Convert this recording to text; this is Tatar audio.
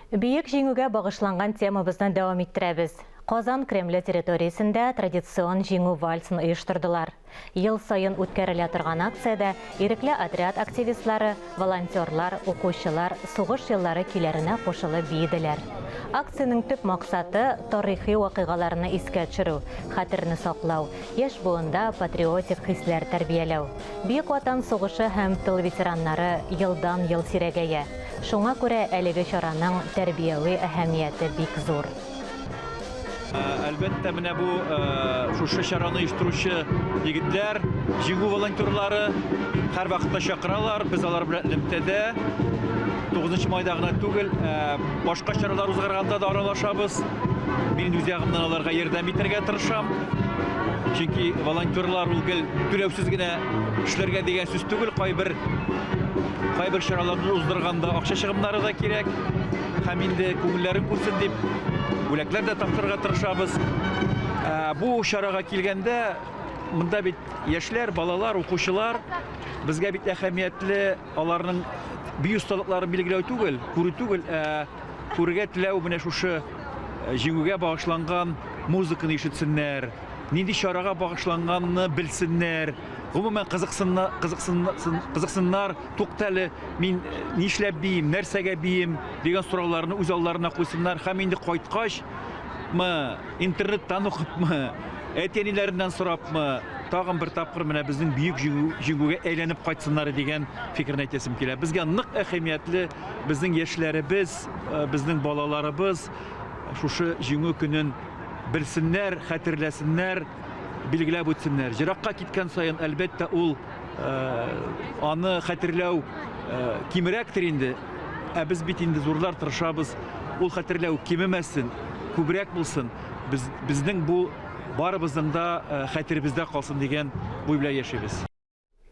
Бөек Җиңүгә багышланган темабызны дәвам иттерәбез. Казан Кремле территориясендә традицион Җиңү вальсын оештырдылар. Ел саен үткәрелә торган акциядә ирекле отряд активистлары, волонтерлар, укучылар сугыш еллары көйләренә кушылып биеделәр. Акциянең төп максаты, тарихи вакыйгаларны искә төшерү, хәтерне саклау, яшь буында патриотик хисләр тәрбияләү. Бөек Ватан сугышы һәм тыл ветераннары елдан-ел сирәгәя. Шуңа күрә әлеге чараның тәрбияви әһәмияте бик зур. Әлбәттә, менә бу шушы чараны оештыручы егетләр, Җиңү волонтерлары һәрвакытта чакыралар, без алар белән элемтәдә. 9 майда гына түгел, башка чаралар узгарганда да аралашабыз. Мин үз ягымнан аларга ярдәм итәргә тырышам. Чөнки волонтерлар ул гел түләүсез генә эшләргә дигән сүз түгел, кайбер кайбер чараларны уздырганда акча чыгымнары да кирәк. Һәм инде күңелләрен күрсен дип бүләкләр дә тапшырырга тырышабыз. Ә, бу чарага килгәндә, монда бит яшьләр, балалар, укучылар безгә бит әһәмиятле аларның бию осталыкларын билгеләү түгел, күрү түгел, ә күрергә теләү менә шушы җиңүгә багышланган музыканы ишетсеннәр, нинди чарага багышланганны белсеннәр, гомумән кызыксыннар, туктале, мин нишләп биим, нәрсәгә биим дигән сорауларны үз алларына куйсыннар һәм инде кайткач, мы, интернеттан укыпмы, әти-әниләреннән сорапмы, тагын бер тапкыр менә безнең бөек җиңүгә әйләнеп кайтсыннар дигән фикерне әйтәсем килә. Безгә нык әһәмиятле безнең яшьләребез, безнең балаларыбыз шушы җиңү көнен белсеннәр, хәтерләсеннәр, билгеләп үтсеннәр. Еракка киткән саен, әлбәттә, ул аны хәтерләү кимрәктер инде. Ә без бит инде зурлар тырышабыз, ул хәтерләү кимемәсен, күбрәк булсын, без, безнең бу барыбызның да хәтеребездә калсын дигән уй белән яшибез.